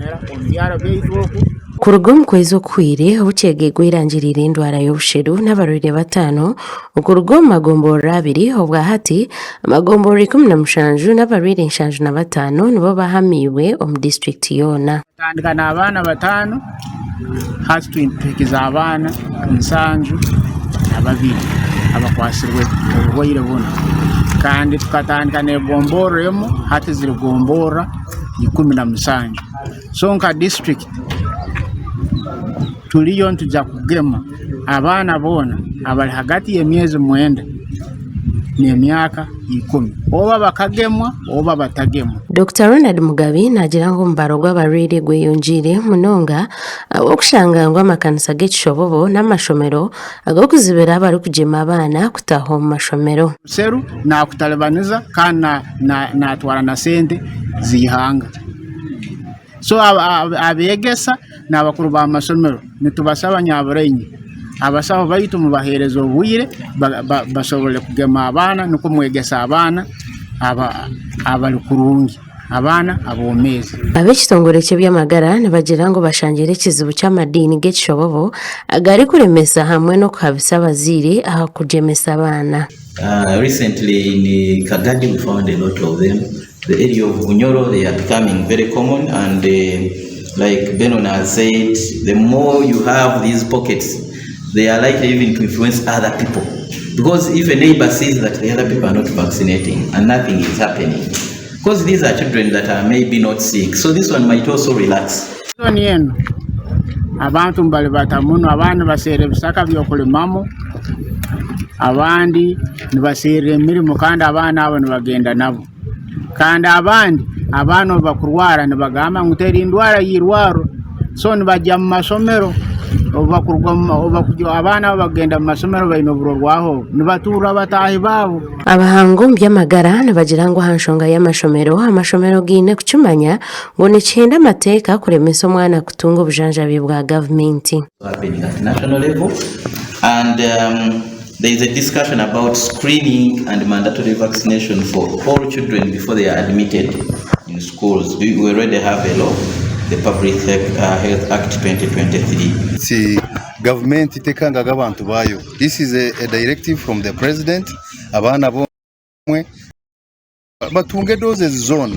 kubagemera omu byaro byaitu oku. Kuruga omu kwezi okuhweire obu Kyegegwa erangiriire endwara y'obusheru n'abarwaire bataano okuruga omu magomborora abiri, obwa hati amagomborora 17 n'abarwaire 75 nibo bahamiibwe omu disiturikiti yoona. Tutandika n'abaana bataano hati tuhikize abaana 72 abakwatsirwe oburwaire bunu kandi tukatandika n'egomborora emwe hati ziri gomborora 17. So nka disiturikiti turiyo nituza kugema abaana boona abari ahagati y'emyezi mwenda n'emyaka ikumi oba bakagemwa oba batagemwa. Dokita Ronald Mugabi naagira ngu omubaro gw'abarwaire gweyongyeire munonga ahabw'okushanga ngu amakanisa g'ekishobobo n'amashomero ag'okuzibira abarikugyema abaana kutaaha omu mashomero. Seru nakutalibaniza kandi natwara na sente z'eihanga. So abeegesa n'abakuru b'amasomero nitubasaba nyabura inywe abasaho baitu mubaheereze obwire basobole kugema abaana nukwo mwegese abaana abari kurungi, abaana abomeezi. Ab'ekitongore ky'eby'amagara nibagira ngu bashangire ekizibu ky'amadiini g'ekishobobo agarikuremesa hamwe n'okuhabisa abazaire aha kugyemesa abaana. Recently in Kagadi we found a lot of them. The area of Bunyoro they are becoming very common and like Benon has said the more you have these pockets they are likely even to influence other people because if a neighbor sees that the other people are not vaccinating and nothing is happening because these are children that are maybe not sick so this one might also relax. Sizoni enu abantu nibaribata muno, abandi nibaserra ebisaka by'okulimamu, abandi nibaserra emirimo kandi abaana abo nibagenda nabo. Kandi abandi abaana obu bakurwara nibagamba ngu teri ndwara y'irwarro so nibagya mu masomero obu bakuruga abaana abo bakugenda mu masomero baine oburorwaho obu nibaturra bataahi baabo. Abahangu omu by'amagara nibagira ngu aha nshonga y'amashomero, amashomero gaine kukimanya ngu nikihenda amateeka kuremesa omwana kutunga obujanjabi bwa gavumenti. happening at national level and um, there is a discussion about screening and mandatory vaccination for all children before they are admitted in schools. We already have a law, the Public Health, Health Act 2023. Si gavumenti tekangaga abantu baayo. This is a directive from the president. Abaana bomwe batunge doses zoona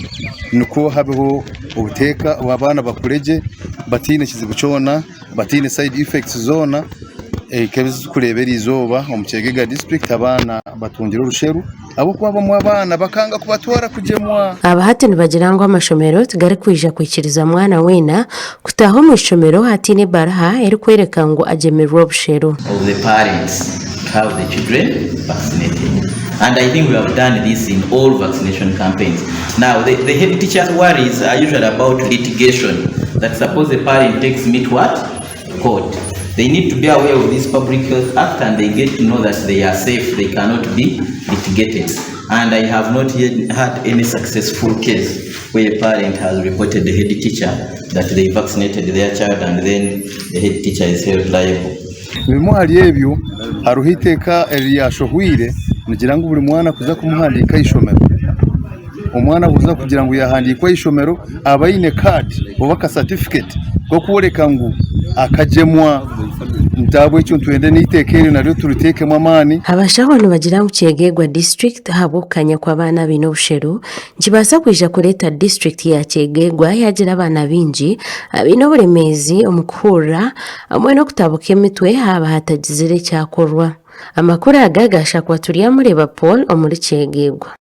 nikwo habeho obuteeka abaana bakure gye bataine kizibu kyona, bataine side effects zoona nk'ebi turikureeba eriizooba omu Kyegegwa district abaana batungire orusheru ahabw'okuba abamwe abaana bakanga kubatwara kugyemwa. Aba hati nibagira ngu amashomero tigarikwija kwikiriza mwana weena kutaaha omu ishomero ataine ebaruha erikworeka ngu agyemirwe obusheru. Of the parents to have the children vaccinated and I think we have done this in all vaccination campaigns. Now the, the head teacher's worries are usually about litigation that suppose the parent takes me to what? Court. They need to be aware of this Public Health Act and they get to know that they are safe, they cannot be litigated. And I have not yet had any successful case where a parent has reported the head teacher that they vaccinated their child and then the head teacher is held liable. Bimwe ahari ebyo hariho eiteeka eryashohweire nigira ngu buri mwana kuza kumuhandiika aha ishomero, omwana kuza kugira ngu yaahandiikwa aha ishomero aba aine kaadi oba aka satifiketi k'okworeka ngu akagyemwa. N'ahabw'ekyo nitwenda n'eiteeka eryo naryo turiteekemu amaani. Abashaho nibagira ngu Kyegegwa disiturikiti ahabw'okukanya kw'abaana abaine obusheru nikibaasa kwija kureeta disiturikiti ya Kyegegwa yaagira abaana baingi abaine oburemeezi omu kuhurira hamwe n'okutabuka emitwe haaba hatagizire ekyakorwa. Amakuru aga gaashakwa Turyamureeba Paul omuri Kyegegwa.